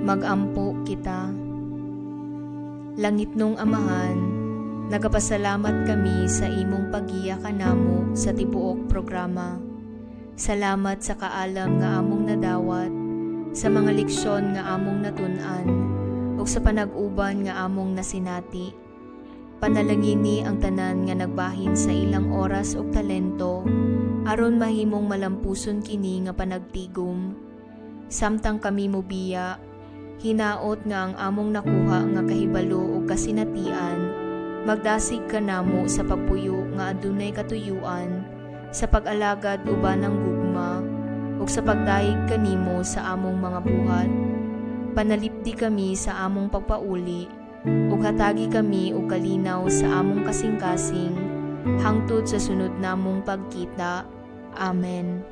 Magampo kita. Langitnong Amahan, nagapasalamat kami sa imong paggiya kanamo sa tibuok programa. Salamat sa kaalam nga among nadawat, sa mga leksyon nga among natun-an, ug sa panag-uban nga among nasinati. Panalangini ang tanan nga nagbahin sa ilang oras ug talento aron mahimong malampuson kini nga panagtigum. Samtang kami mobiya, hinaot nga ang among nakuha nga kahibalo ug kasinatian magdasig kanamo sa pagpuyo nga adunay katuyuan, sa pag-alagad uban ang gugma ug sa pagdayeg kanimo sa among mga buhat. Panalipdi kami sa among pagpauli ug hatagi kami og kalinaw sa among kasing-kasing hangtod sa sunod namong pagkita. Amen.